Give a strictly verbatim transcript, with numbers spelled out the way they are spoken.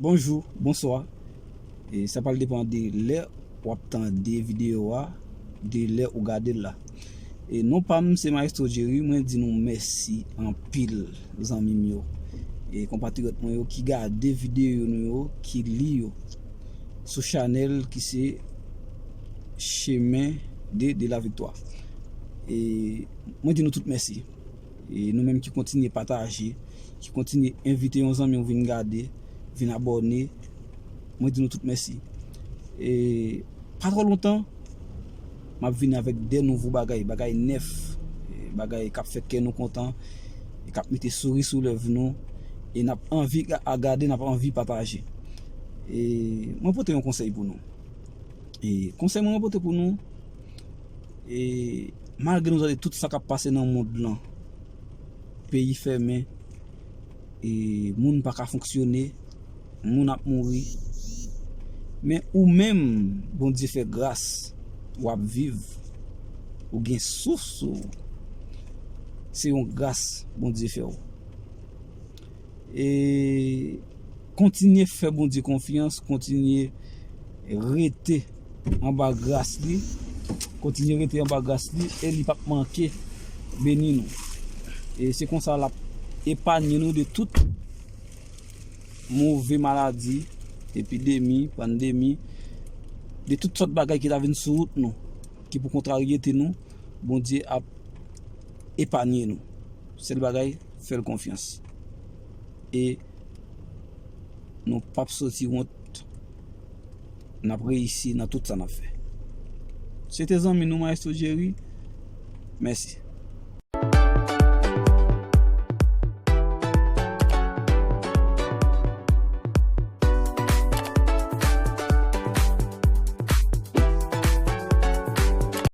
Bonjou, bonswa. E sa pral depann de lè w ap tande videyo a, de lè ou gade l la. E non pa m se Maestro Jerry, mwen di nou mèsi anpil zanmi m yo. E konpatriyòt mwen yo ki gade videyo nou yo, ki li yo sou chanèl ki se Chemin de, de la Victoire. E mwen di nou tout mèsi. E nou menm ki kontinye pataje, ki kontinye envite yon zanmi w vin gade, vin abòne, mwen di nou tout mèsi. E pa twò lontan, m ap vini avèk de nouvo bagay, bagay nèf, e bagay k ap fè kè nou kontan, e k ap mete souri sou lèv nou, e n ap anvi ga-, a gade, n ap anvi pataje. E mwen pote yon konsèy pou nou. E konsèy mwen pote pou nou, e malgre nou tande tout sa k ap pase nan mond lan, peyi fèmen, e moun pa ka fonksyone, moun ap mouri. Men ou menm, Bondye fè gras, w ap viv, ou gen souf sou ou. Se yon gras Bondye fè w. E kontinye fè Bondye konfyans, kontinye rete anba gras li, kontinye rete anba gras li, e li p ap manke beni nou. E se konsa l ap epanye nou de tout move maladi, epidemi, pandemi, de tout sòt bagay ki ta vin sou wout nou, ki pou kontrarye nou, Bondye ap epanye nou. Sèl bagay, fè l konfyans. E nou p ap soti wont, n ap reyisi nan tout sa n ap fè. Se te zanmi nou, Maestro Jerry. Mèsi.